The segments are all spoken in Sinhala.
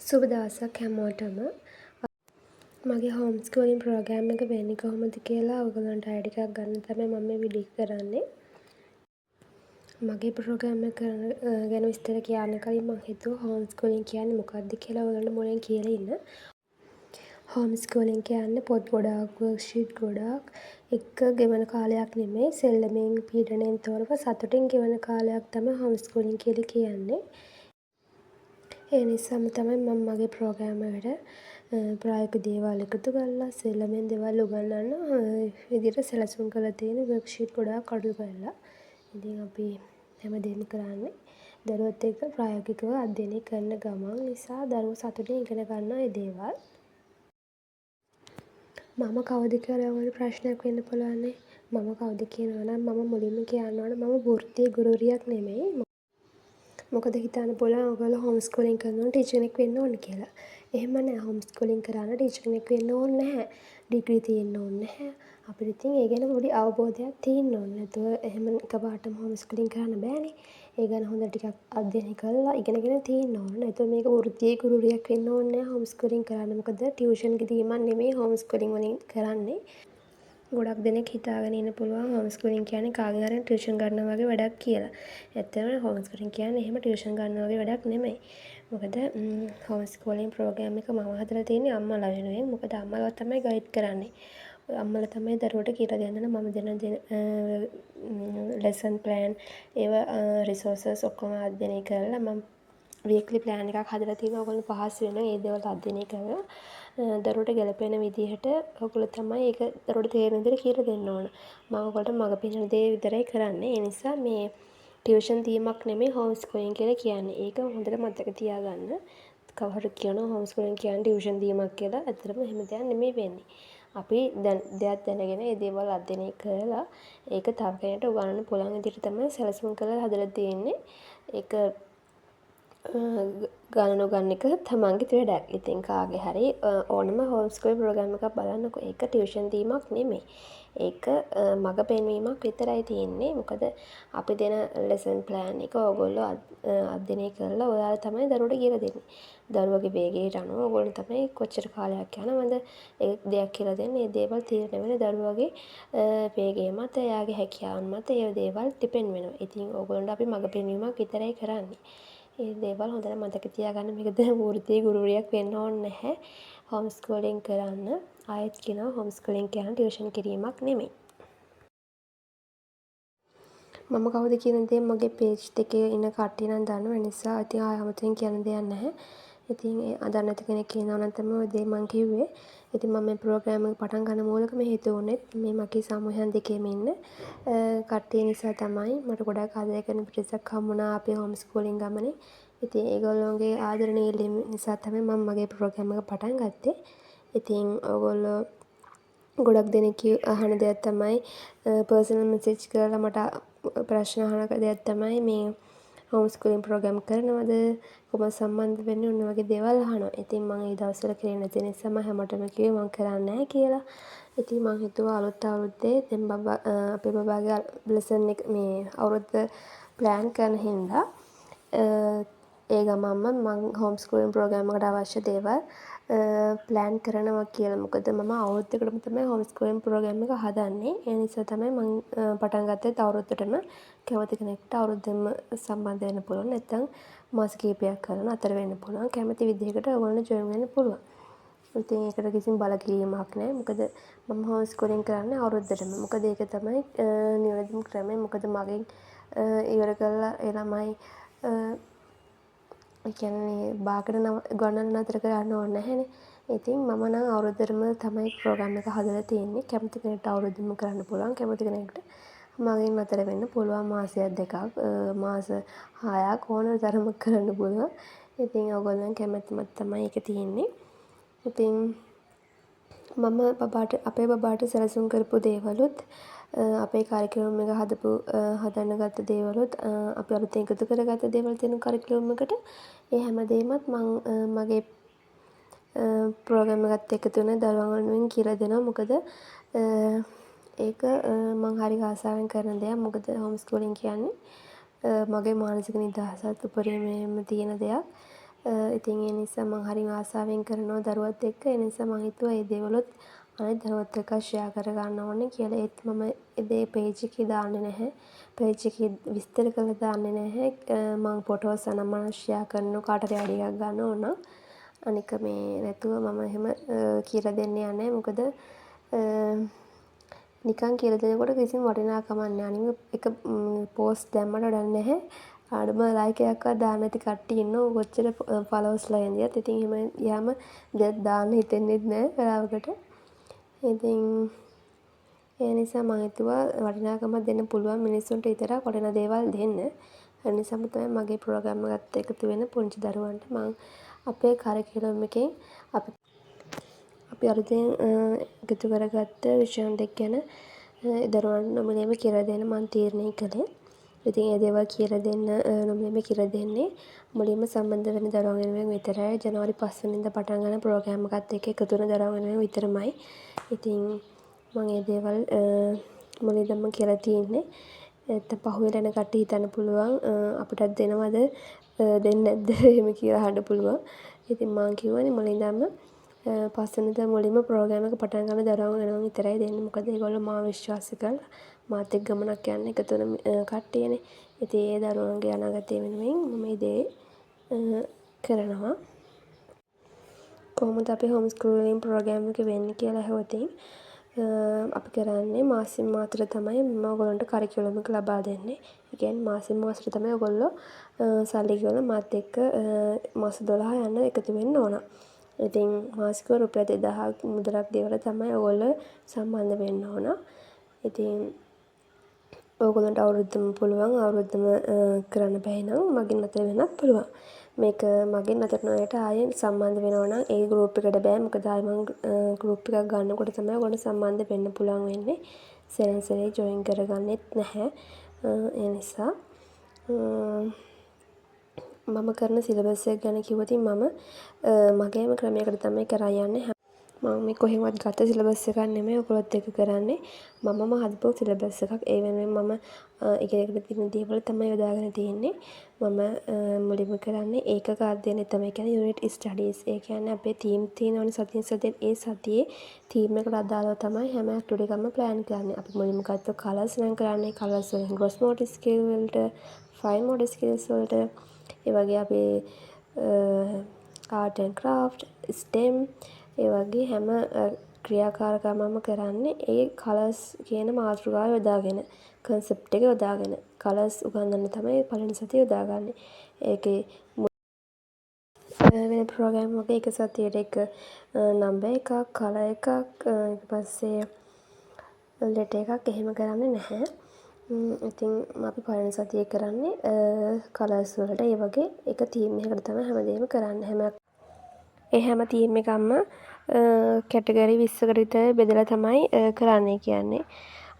සුබ දවසක් හැමෝටම. මගේ හෝම් ස්කූලින් ප්‍රෝග්‍රෑම් එක වෙන්නේ කොහොමද කියලා ඔයගොල්ලන්ට අයිඩියා එකක් ගන්න තමයි මම මේ වීඩියෝ එක කරන්නේ. මගේ ප්‍රෝග්‍රෑම් එක ගැන විස්තර කියන්න කලින් මං හිතුවා හෝම් ස්කූලින් කියන්නේ මොකක්ද කියලා ඔයගොල්ලන්ට මුලින් කියලා ඉන්න. හෝම් ස්කූලින් කියන්නේ පොත් ගොඩාක්, වර්ක්ෂීට් ගොඩාක් එක්ක ගෙවන කාලයක් නෙමෙයි. සෙල්ලමින්, පීඩනයෙන් තොරව සතුටින් ගෙවන කාලයක් තමයි හෝම් ස්කූලින් කියලා කියන්නේ. ඒ නිසාම තමයි මම මගේ ප්‍රෝග්‍රෑම් එකට ප්‍රායෝගික දේවල් එකතු කරලා, සෙල්ලමෙන් දේවල් උගන්වන්න විදිහට සැලසුම් කරලා තියෙන්නේ, වර්ක්ෂීට් ගොඩාක් අඩු කරලා. ඉතින් අපි හැමදේම කරන්නේ දරුවොත් එක්ක ප්‍රායෝගිකව අධ්‍යයනය කරන ගමන් නිසා දරුවෝ සතුටින් ඉගෙන ගන්නවා ඒ දේවල්. මම කවුද කියලා ඔයාලට ප්‍රශ්නයක් වෙන්න පුළුවන්නේ. මම කවුද කියනවා නම් මම මුලින්ම කියන්න ඕන මම වෘත්තීය ගුරුවරියක් නෙමෙයි. මොකද හිතන්න පුළුවන් ඔයගොල්ලෝ හෝම් ස්කූලින් කරනවා නම් ටීචර් කෙනෙක් වෙන්න ඕන කියලා. එහෙම නෑ, හෝම් ස්කූලින් කරන්න ටීචර් කෙනෙක් වෙන්න ඕනේ නැහැ. ඩිග්‍රී තියෙන්න ඕනේ නැහැ. අපිට ඉතින් ඒ ගැන පොඩි අවබෝධයක් තියෙන්න ඕනේ. නැතුව එහෙම එකපාරටම හෝම් ස්කූලින් කරන්න බෑනේ. ඒ ගැන හොඳට ටිකක් අධ්‍යයනය කරලා ඉගෙනගෙන තියෙන්න ඕන. නැතුව මේක වෘත්තීය ගුරුවරියක් වෙන්න ඕනේ නෑ හෝම් ස්කූලින් කරන්න. මොකද ටියුෂන් දීමක් නෙමෙයි හෝම් ස්කූලින් වලින් කරන්නේ. ගොඩක් දෙනෙක් හිතාගෙන ඉන්න පුළුවන් හෝම් ස්කූලින් කියන්නේ කාගෙන් හරි ටියුෂන් ගන්නවා වගේ වැඩක් කියලා. ඇත්තටම හෝම් ස්කූලින් කියන්නේ එහෙම ටියුෂන් ගන්නවා වගේ වැඩක් නෙමෙයි. මොකද හෝම් ස්කූලින් ප්‍රෝග්‍රෑම් එක මම හදලා තියෙන්නේ අම්මලා වෙනුවෙන්. මොකද අම්මලා තමයි ගයිඩ් කරන්නේ. අම්මලා තමයි දරුවට කියලා දෙන්න ඕන. මම දෙන ලෙසන් ප්ලෑන්, ඒවා, රිසෝසස් ඔක්කොම අධ්‍යයනය කරලා මම වීක්ලි ප්ලෑන් එකක් හදලා තියෙනවා ඔයගොල්ලෝ පහසු වෙන. ඒ දේවල් අධ්‍යයනය කරලා දරුවට ගැලපෙන විදිහට ඔයගොල්ලෝ තමයි ඒක දරුවට තේරෙන විදිහට කියලා දෙන්න ඕන. මම ඔයගොල්ලන්ට මඟ පෙන්නන දේ විතරයි කරන්නේ. ඒ නිසා මේ ටියුෂන් දීමක් නෙමෙයි හෝම් ස්කූලින් කියලා කියන්නේ. ඒක හොඳට මතක තියාගන්න. කවුරු හරි කියනවා හෝම් ස්කූලින් කියන්නේ ටියුෂන් දීමක් කියලා. ඇත්තටම එහෙම දෙයක් නෙමෙයි වෙන්නේ. අපි දැන් දෙයක් දැනගෙන ඒ දේවල් අධ්‍යයනය කරලා ඒක තව කෙනෙක්ට උගන්වන්න පුළුවන් විදිහට තමයි සැලසුම් කරලා හදලා තියෙන්නේ. ඒක ගන්න නොගන්න එක තමන්ගේ වැඩක්. ඉතින් කාගේ හරි ඕනම හෝම් ස්කූල් ප්‍රෝග්‍රෑම් එකක් බලන්නකෝ. ඒක ටියුෂන් දීමක් නෙමෙයි. ඒක මඟ පෙන්වීමක් විතරයි තියෙන්නේ. මොකද අපි දෙන ලෙසන් ප්ලෑන් එක ඔයගොල්ලෝ අධ්‍යයනය කරලා ඔයාලා තමයි දරුවට කියලා දෙන්නේ. දරුවගේ වේගයට අනුව ඔයගොල්ලෝ තමයි කොච්චර කාලයක් යනවද ඒ දෙයක් කියලා දෙන්න, ඒ දේවල් තීරණය වෙන්නේ දරුවගේ වේගය මත, එයාගේ හැකියාවන් මත ඒ දේවල් ඩිපෙන්ඩ් වෙනවා. ඉතින් ඔයගොල්ලන්ට අපි මඟ පෙන්වීමක් විතරයි කරන්නේ. ඒ දේවල් හොඳට මතක තියාගන්න. මේක දැන් වෘත්තීය ගුරුවරියක් වෙන්න ඕනේ නැහැ හෝම් ස්කූලින් කරන්න. ආයෙත් කියනවා, හෝම් ස්කූලින් කියන්නේ ටියුෂන් කිරීමක් නෙමෙයි. මම කවුද කියන දේ මගේ පේජ් දෙකේ ඉන්න කට්ටිය නම් දන්නවා. ඒ නිසා ඉතින් ආයෙ අමුතුවෙන් කියන්න දෙයක් නැහැ. ඉතින් ඒ දන්නේ නැති කෙනෙක් ඉන්නවා නම් තමයි ඔය දේ මං කිව්වේ. ඉතින් මම මේ ප්‍රෝග්‍රෑම් එක පටන් ගන්න මූලිකම හේතුව වුණෙත් මේ මගේ සමූහයන් දෙකේම ඉන්න කට්ටිය නිසා තමයි. මට ගොඩාක් ආදරය කරන පිරිසක් හම්බුණා අපේ හෝම් ස්කූලින් ගමනේ. ඉතින් ඒගොල්ලෝගේ ආදරණීය ඉල්ලීම නිසා තමයි මම මගේ ප්‍රෝග්‍රෑම් එක පටන් ගත්තේ. ඉතින් ඔයගොල්ලෝ ගොඩක් දෙනෙක් අහන දෙයක් තමයි, පර්සනල් මෙසේජ් කරලා මට ප්‍රශ්න අහන දෙයක් තමයි මේ හෝම් ස්කූලින් ප්‍රෝග්‍රෑම් කරනවද, කොහොමද සම්බන්ධ වෙන්නේ, ඔන්න ඔය වගේ දේවල් අහනවා. ඉතින් මං ඒ දවස්වල කරේ නැති නිසා මං හැමෝටම කිව්වේ මං කරන්නේ නැහැ කියලා. ඉතින් මං හිතුවා අලුත් අවුරුද්දේ දැන් බබා අපේ බබාගේ ලෙසන් එක මේ අවුරුද්ද ප්ලෑන් කරන හින්දා ඒ ගමන්ම මං හෝම් ස්කූලින් ප්‍රෝග්‍රෑම් එකට අවශ්‍ය දේවල් ප්ලෑන් කරනවා කියලා. මොකද මම අවුරුද්දකටම තමයි හෝම් ස්කූලින් ප්‍රෝග්‍රෑම් එක හදන්නේ. ඒ නිසා තමයි මං පටන් ගත්තෙත් අවුරුද්දටම. කැමති කෙනෙක්ට අවුරුද්දෙන්ම සම්බන්ධ වෙන්න පුළුවන්. නැත්නම් මාස කිහිපයක් කරලා නතර වෙන්න පුළුවන්. කැමති විදිහකට ඔයගොල්ලන්ට ජොයින් වෙන්න පුළුවන්. ඉතින් ඒකට කිසිම බලකිරීමක් නෑ. මොකද මම හෝම් ස්කූලින් කරන්නේ අවුරුද්දටම. මොකද ඒක තමයි නිවැරදිම ක්‍රමය. මොකද මගෙන් ඉවර කරලා ඒ ළමයි, ඒ කියන්නේ බාගෙන උගන්වන්න නතර කරන්න ඕනේ නැහැනේ. ඉතින් මම නම් අවුරුද්දටම තමයි ප්‍රෝග්‍රෑම් එක හදලා තියෙන්නේ. කැමති කෙනෙක්ට අවුරුද්දෙම කරන්න පුළුවන්. කැමති කෙනෙක්ට මගෙන් නතර වෙන්න පුළුවන් මාසයක් දෙකක්, මාස 6ක් ඕන තරමක් කරන්න පුළුවන්. ඉතින් ඔයගොල්ලන් කැමැත්ත මත තමයි ඒක තියෙන්නේ. ඉතින් මම බබාට, අපේ බබාට සැලසුම් කරපු දේවලුත්, අපේ කරිකියුලම් එක හදපු හදන්න ගත්ත දේවලුත්, අපි අලුතෙන් එකතු කරගත්ත දේවල් තියෙන කරිකියුලම් එකට, ඒ හැම දේමත් මං මගේ ප්‍රෝග්‍රෑම් එකත් එක්ක තුන දරුවන් වෙනුවෙන් කියලා දෙනවා. මොකද ඒක මං හරි ආසාවෙන් කරන දෙයක්. මොකද හෝම් ස්කූලින් කියන්නේ මගේ මානසික නිදහසත් උපරිමයෙන්ම තියෙන දෙයක්. ඉතින් ඒ නිසා මං හරිම ආසාවෙන් කරනවා දරුවත් එක්ක. ඒ නිසා මං හිතුවා ඒ දේවලුත් අනිත් දරුවොත් එක්ක ෂෙයා කරගන්න ඕනේ කියලා. ඒත් මම ඒ දේ පේජ් එකේ දාන්නේ නැහැ. පේජ් එකේ විස්තර කරලා දාන්නේ නැහැ. මං ෆොටෝස් අනම්මනම් ෂෙයා කරනවා කාට හරි අයිඩියා එකක් ගන්න ඕන නම්. අනික මේ නැතුව මම එහෙම කියලා දෙන්න යන්නේ නැහැ. මොකද නිකන් කියලා දෙනකොට කිසිම වටිනාකමක් නැහැ. අනික එක පෝස්ට් දැම්මට වැඩක් නැහැ. අඩුම ලයික් එකක්වත් දාන්න නැති කට්ටිය ඉන්නවා. කොච්චර ෆලෝවර්ස්ලා හිටියත්. ඉතින් එහෙම ගියාම දෙයක් දාන්න හිතෙන්නෙත් නෑ වෙලාවකට. ඉතින් ඒ නිසා මං හිතුවා වටිනාකමක් දෙන්න පුළුවන් මිනිස්සුන්ට විතරක් වටින දේවල් දෙන්න. ඒ නිසාම තමයි මගේ ප්‍රෝග්‍රෑම් එකත් එකතු වෙන පුංචි දරුවන්ට මං අපේ කරිකියුලම් එකෙන් අපි අලුතෙන් එකතු කරගත්ත විෂයන් ටික ගැන දරුවන්ට නොමිලේම කියලා දෙන්න මං තීරණය කළේ. ඉතින් ඒ දේවල් කියලා දෙන්න නොමිලේම කියලා දෙන්නේ මුලින්ම සම්බන්ධ වෙන දරුවන් වෙනුවෙන් විතරයි. ජනවාරි 5 වෙනිදා පටන් ගන්න ප්‍රෝග්‍රෑම් එකත් එක්ක එකතු වෙන දරුවන් වෙනුවෙන් විතරමයි. ඉතින් මං ඒ දේවල් මුලින් ඉඳන්ම කියලා තියෙන්නේ. නැත්තම් පහුවෙලා එන කට්ටිය හිතන්න පුළුවන් අපිටත් දෙනවද දෙන්නේ නැද්ද එහෙම කියලා අහන්න පුළුවන්. ඉතින් මං කිව්වනේ මුලින් ඉඳන්ම 5 වෙනිදා මුලින්ම ප්‍රෝග්‍රෑම් එක පටන් ගන්න දරුවන් වෙනුවෙන් විතරයි දෙන්නේ. මොකද ඒගොල්ලෝ මාව විශ්වාස කරලා මාත් එක්ක ගමනක් යන්න එකතු වෙන කට්ටියනේ. ඉතින් ඒ දරුවන්ගේ අනාගතය වෙනුවෙන් මම මේ දේ කරනවා. කොහොමද අපේ හෝම් ස්කූලින් ප්‍රෝග්‍රෑම් එක වෙන්නේ කියලා ඇහුවොතින්, අපි කරන්නේ මාසෙන් මාසෙට තමයි මම ඔයගොල්ලන්ට කරිකියුලම් එක ලබා දෙන්නේ. ඒ කියන්නේ මාසෙන් මාසෙට තමයි ඔයගොල්ලෝ සල්ලි ගෙවලා මාත් එක්ක මාස 12 යන්න එකතු වෙන්න ඕන. ඉතින් මාසිකව රුපියල් 2000ක් මුදලක් ගෙවලා තමයි ඔයගොල්ලෝ සම්බන්ධ වෙන්න ඕන. ඉතින් ඕගොල්ලන්ට අවුරුද්දම පුළුවන්. අවුරුද්දම කරන්න බැරි නම් මගින් නතර වෙන්නත් පුළුවන්. මේක මගෙන් නතර වුණ අයට ආයෙ සම්බන්ධ වෙනවා නම් ඒ ගෲප් එකට බෑ. මොකද ආයෙ මං ගෲප් එකක් ගන්නකොට තමයි ඔයගොල්ලන්ට සම්බන්ධ වෙන්න පුළුවන් වෙන්නේ. සැරෙන් සැරේ ජොයින් කරගන්නෙත් නැහැ. ඒ නිසා මම කරන සිලබස් එක ගැන කිව්වොත්, මම මගේම ක්‍රමයකට තමයි කරන් යන්නේ. මම මේ කොහෙන්වත් ගත්ත සිලබස් එකක් නෙමෙයි ඔයගොල්ලොත් එක්ක කරන්නේ. මමම හදපු සිලබස් එකක්. ඒ වෙනුවෙන් මම ඉගෙනගෙන තියෙන දේවල් තමයි යොදාගෙන තියෙන්නේ. මම මුලින්ම කරන්නේ ඒකක අධ්‍යයනය තමයි. ඒ කියන්නේ යුනිට් ස්ටඩීස්. ඒ කියන්නේ අපේ තීම් තියෙනවනේ සතියෙන් සතියට. ඒ සතියේ තීම් එකට අදාළව තමයි හැම ඇක්ටිවිටි එකක්ම ප්ලෑන් කරන්නේ. අපි මුලින්ම ගත්තොත් කලර්ස් නම් කරන්නේ කලර්ස් වලින් ග්‍රොස් මෝටර් ස්කිල් වලට, ෆයින් මෝටර් ස්කිල්ස් වලට, ඒ වගේ අපේ ආර්ට් ඇන්ඩ් ක්‍රාෆ්ට්, ස්ටෙම්, ඒ වගේ හැම ක්‍රියාකාරකමක්ම කරන්නේ ඒ කලර්ස් කියන මාතෘකාව යොදාගෙන, කන්සෙප්ට් එක යොදාගෙන. කලර්ස් උගන්වන්න තමයි පළවෙනි සතිය යොදාගන්නේ. ඒකේ වෙන ප්‍රෝග්‍රෑම් වගේ එක සතියට එක නම්බර් එකක්, කලර් එකක්, ඊට පස්සේ ලෙටර් එකක් එහෙම කරන්නේ නැහැ. ඉතින් අපි පළවෙනි සතියේ කරන්නේ කලර්ස් වලට ඒ වගේ එක තීම් එකකට තමයි හැමදේම කරන්නේ. ඒ හැම තීම් එකක්ම කැටගරි 20කට විතර බෙදලා තමයි කරන්නේ. කියන්නේ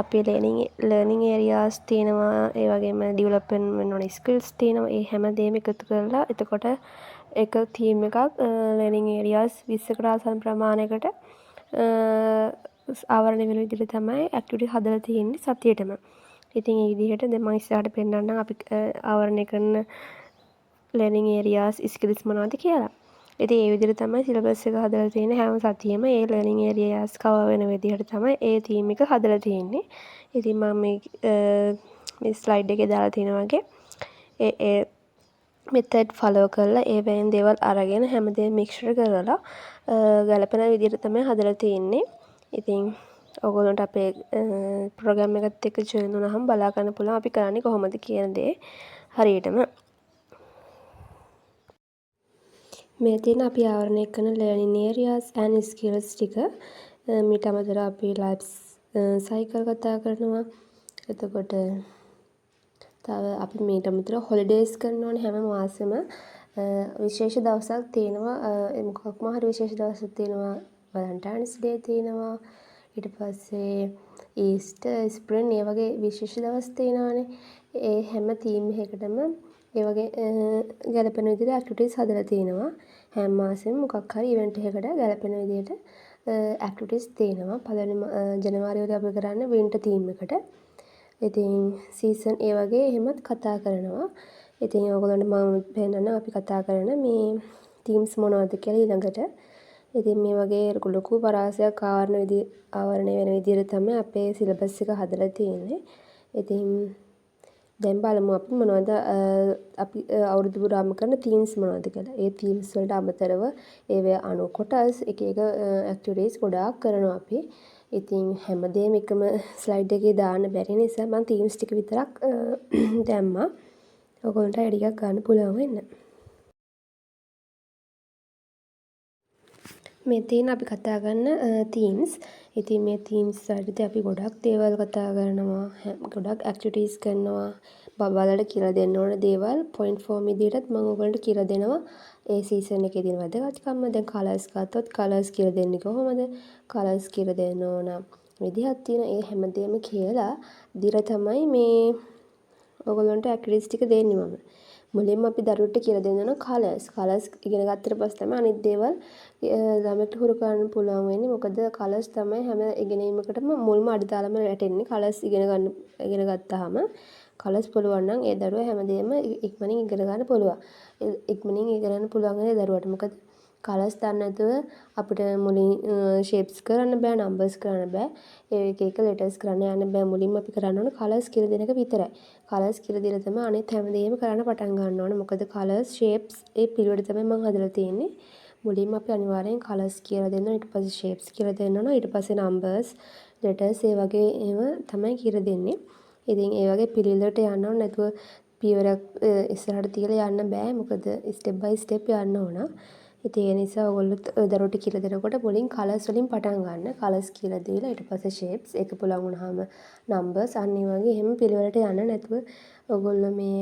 අපේ ලර්නින් ඒරියාස් තියෙනවා, ඒ වගේම ඩිවලොප් වෙන්න ඕන ස්කිල්ස් තියෙනවා. ඒ හැම දේම එකතු කරලා එතකොට එක තීම් එකක් ලර්නින් ඒරියාස් 20කට ආසන්න ප්‍රමාණයකට ආවරණය වෙන විදිහට තමයි ඇක්ටිවිටි හදලා තියෙන්නේ සතියේටම. ඉතින් ඒ විදිහට දැන් මම ඉස්සරහට පෙන්නන්නම් අපි ආවරණය කරන ලර්නින් ඒරියාස්, ස්කිල්ස් මොනවද කියලා. ඉතින් ඒ විදිහට තමයි සිලබස් එක හදලා තියෙන්නේ. හැම සතියෙම ඒ ලර්නින් ඒරියාස් කවර් වෙන විදිහට තමයි ඒ තීම් එක හදලා තියෙන්නේ. ඉතින් මම මේ මේ ස්ලයිඩ් එකේ දාලා තියෙන වගේ ඒ ඒ මෙතඩ් ෆලෝ කරලා, ඒවයින් දේවල් අරගෙන, හැමදේම මික්ස්චර් කරලා ගැලපෙන විදිහට තමයි හදලා තියෙන්නේ. ඉතින් ඔයගොල්ලන්ට අපේ ප්‍රෝග්‍රෑම් එකත් එක්ක ජොයින් වුණාම බලා ගන්න පුළුවන් අපි කරන්නේ කොහොමද කියන දේ හරියටම. මේ තියෙන අපි ආවරණය කරන ලර්නින් ඒරියාස් ඇන්ඩ් ස්කිල්ස් ටික. මීට අමතරව අපි ලයිෆ් සයිකල් කතා කරනවා. එතකොට තව අපි මීට අමතරව හොලිඩේස් කරනවනේ. හැම මාසෙම විශේෂ දවසක් තියෙනවා, මොකක්ම හරි විශේෂ දවසක් තියෙනවා. වැලන්ටයින්ස් ඩේ තියෙනවා, ඊට පස්සේ ඊස්ටර්, ස්ප්‍රින්ග්, ඒ වගේ විශේෂ දවස් තියෙනවානේ. ඒ හැම තීම් එකකටම ඒ වගේ ගැලපෙන විදිහට ඇක්ටිවිටීස් හදලා තියෙනවා. හැම මාසෙම මොකක් හරි ඉවෙන්ට් එකකට ගැලපෙන විදිහට ඇක්ටිවිටීස් තියෙනවා. පළවෙනි ජනවාරි වල අපි කරන්නේ වින්ටර් තීම් එකට. ඉතින් සීසන් ඒ වගේ එහෙමත් කතා කරනවා. ඉතින් ඔයගොල්ලන්ට මම පෙන්නන්න අපි කතා කරන මේ තීම්ස් මොනවද කියලා ඊළඟට. ඉතින් මේ වගේ ලොකු පරාසයක් ආවරණය වෙන විදිහට තමයි අපේ සිලබස් එක හදලා තියෙන්නේ. ඉතින් දැන් බලමු අපි මොනවද අපි අවුරුදු පුරාම කරන තීම්ස් මොනවද කියලා. ඒ තීම්ස් වලට අමතරව ඒවැ අණු කොටස් එක එක ඇක්ටිවිටීස් ගොඩාක් කරනවා අපි. ඉතින් හැමදේම එකම ස්ලයිඩ් එකේ දාන්න බැරි නිසා මං තීම්ස් ටික විතරක් දැම්මා. ඔයගොල්ලන්ට අයිඩියා එකක් ගන්න පුළුවන් වෙන්න. මේ තියෙන අපි කතා කරන තීම්ස්. ඉතින් මේ තීම්ස් වලදී අපි ගොඩක් දේවල් කතා කරනවා. ගොඩක් ඇක්ටිවිටීස් කරනවා. බබාලට කියලා දෙන්න ඕන දේවල් පොයින්ට් ෆෝම් විදිහටත් මම ඔයගොල්ලන්ට කියලා දෙනවා. ඒ සීසන් එකේ තියෙන වැදගත්කම. දැන් කලර්ස් ගත්තොත් කලර්ස් කියලා දෙන්නේ කොහොමද? කලර්ස් කියලා දෙන්න ඕන විදිහක් තියෙනවා. ඒ හැමදේම කියලා දීලා තමයි මේ ඔයගොල්ලන්ට ඇක්ටිවිටීස් ටික දෙන්නේ මම. මුලින්ම අපි දරුවන්ට කියලා දෙන්න ඕන කලර්ස්. කලර්ස් ඉගෙන ගත්තට පස්සේ තමයි අනිත් දේවල් ළමයට හුරු කරන්න පුළුවන් වෙන්නේ. මොකද කලර්ස් තමයි හැම ඉගෙනීමකටම මුල්ම අඩිතාලම වැටෙන්නේ. කලර්ස් ඉගෙන ගත්තාම කලර්ස් පුළුවන් නම් ඒ දරුවා හැමදේම ඉක්මනින් ඉගෙන ගන්න පුළුවන්. ඉක්මනින් ඉගෙන ගන්න පුළුවන් වෙන දරුවට. මොකද කලර්ස් දන්නේ නැතුව අපිට මුලින් ෂේප්ස් කරන්න බෑ, නම්බර්ස් කරන්න බෑ, ඒ එක එක ලෙටර්ස් කරන්න යන්න බෑ. මුලින්ම අපි කරන්න ඕන කලර්ස් කියලා දෙන එක විතරයි. කලර්ස් කියලා දීලා තමයි අනිත් හැමදේම කරන්න පටන් ගන්න ඕන. මොකද කලර්ස්, ෂේප්ස් ඒ පිළිවෙල තමයි මම හදලා තියෙන්නේ. මුලින්ම අපි අනිවාර්යෙන් කලර්ස් කියලා දෙන්න ඕන, ඊට පස්සේ ෂේප්ස් කියලා දෙන්න ඕන, ඊට පස්සේ නම්බර්ස්, ලෙටර්ස් ඒ වගේ ඒව තමයි කියලා දෙන්නේ. ඉතින් ඒ වගේ පිළිවෙලට යන්න ඕන, නැතුව පියවරක් ඉස්සරහට තියලා යන්න බෑ. මොකද ස්ටෙප් බයි ස්ටෙප් යන්න ඕන. ඉතින් ඒ නිසා ඔයගොල්ලොත් දරුවට කියලා දෙනකොට මුලින් කලර්ස් වලින් පටන් ගන්න. කලර්ස් කියලා දීලා ඊට පස්සේ ෂේප්ස්, ඒක පුළුවන් වුණාම නම්බර්ස්, අන්න ඒ වගේ එහෙම පිළිවෙලට යන්න. නැතුව ඔයගොල්ලෝ මේ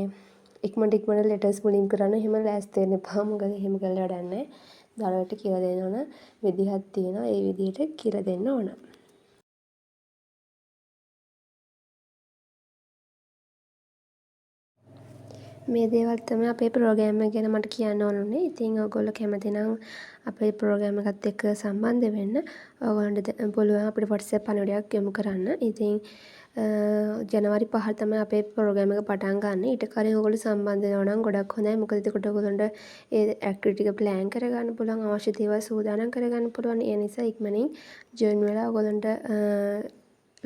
ඉක්මනට ඉක්මනට ලෙටර්ස් මුලින් කරන්න එහෙම ලෑස්ති වෙන්න එපා. මොකද එහෙම කරලා වැඩක් නැහැ. දරුවට කියලා දෙන්න ඕන විදිහක් තියෙනවා. ඒ විදිහට කියලා දෙන්න ඕන. මේ දේවල් තමයි අපේ ප්‍රෝග්‍රෑම් එක ගැන මට කියන්න ඕන වුණේ. ඉතින් ඔයගොල්ලෝ කැමති නම් අපේ ප්‍රෝග්‍රෑම් එකත් එක්ක සම්බන්ධ වෙන්න ඔයගොල්ලන්ට පුළුවන් අපිට WhatsApp පණිවිඩයක් යොමු කරන්න. ඉතින් ජනවාරි 5 තමයි අපේ ප්‍රෝග්‍රෑම් එක පටන් ගන්න. ඊට කලින් ඔයගොල්ලෝ සම්බන්ධ වෙනවා නම් ගොඩක් හොඳයි. මොකද එතකොට ඔයගොල්ලන්ට ඒ ඇක්ටිවිටි එක ප්ලෑන් කරගන්න පුළුවන්, අවශ්‍ය දේවල් සූදානම් කරගන්න පුළුවන්. ඒ නිසා ඉක්මනින් ජොයින් වෙලා ඔයගොල්ලන්ට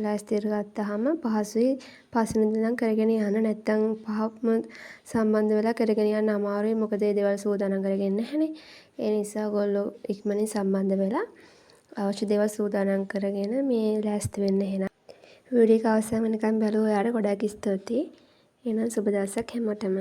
ලෑස්ති කරගත්තාම පහසුයි පස්වෙනිදා ඉඳන් කරගෙන යන්න. නැත්තම් පහම සම්බන්ධ වෙලා කරගෙන යන්න අමාරුයි. මොකද ඒ දේවල් සූදානම් කරගෙන නැහැනේ. ඒ නිසා ඔයගොල්ලෝ ඉක්මනින් සම්බන්ධ වෙලා අවශ්‍ය දේවල් සූදානම් කරගෙන මේ ලෑස්ති වෙන්න එහෙනම්. වීඩියෝ එක අවසන් වෙනකන් බැලුව ඔයාලට ගොඩාක් ස්තුතියි. එහෙනම් සුබ දවසක් හැමෝටම.